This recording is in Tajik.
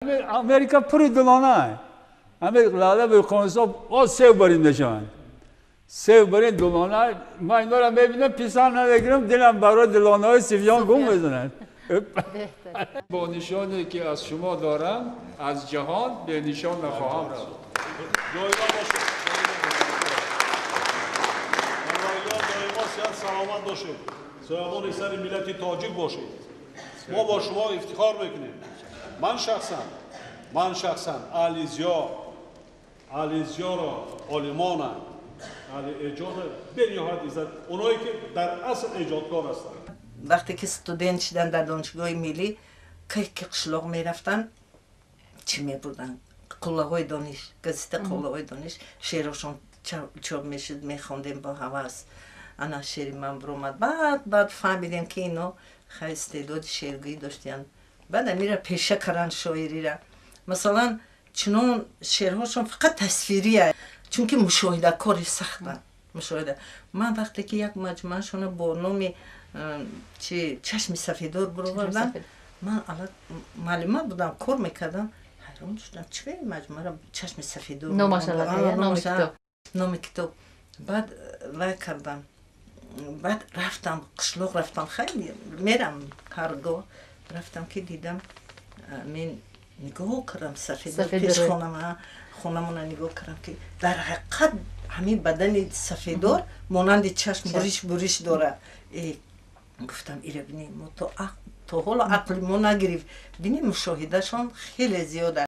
Америка пури дулона. Ҳамин лаъла бе о сев барин мешаванд. Сев барин дулона. Ман инора мебинам, писанд намегирам, дилам барои дулонаҳои сивён гум мезанад. Бо нишоне ки аз шумо дорам, аз ҷаҳон бенишон нахоҳам рафт. Доимо бошед. Доимо сиҳат саломат бошед. Соябони сари миллати тоҷик бошед. Мо бо шумо ифтихор мекунем. Ман шахсан аҳли зиёро, олимона, аҳли эҷода бениҳоят иззат, оное ки дар асл эҷодкор ҳастанд. Вақте ки студент шидан дар Донишгоҳи миллӣ, кай ки қишлоқ мерафтанд, чӣ мебурданд? «Қуллаҳои дониш», газета «Қуллаҳои дониш», шеърашон чоп мешуд, мехондем бо ҳавас. Ана шеъри ман биромад. Баъд фаҳмидем, ки ино хай истеъдоди шеъргӯӣ доштиянд. Баъд амира пеша каранд шоирира. Масалан, чунон шеърҳошон фақат тасвирия, чунки мушоҳидакори сахтанд, мушоҳида. Ман вақте ки як маҷмӯашона бо номи чи «Чашми сафедор» баровардам, ман муаллима будам, кор мекардам, ҳайрон шудам, чӣ маҷмӯара «Чашми сафедор» номи китоб. Баъд вай кардам, баъд рафтам қишлоқ, рафтам, хай мерам ҳаргоҳ, рафтам ки дидам, мен нигоҳ кардам, сафедор пеш хонамона нигоҳ кардам, ки дар ҳақиқат ҳамин бадани сафедор монанди чашм буриш буриш дорад. Гуфтам, ира бини, мо то ҳоло ақли мо нагирифт, бини, мушоҳидашон хеле зиёд.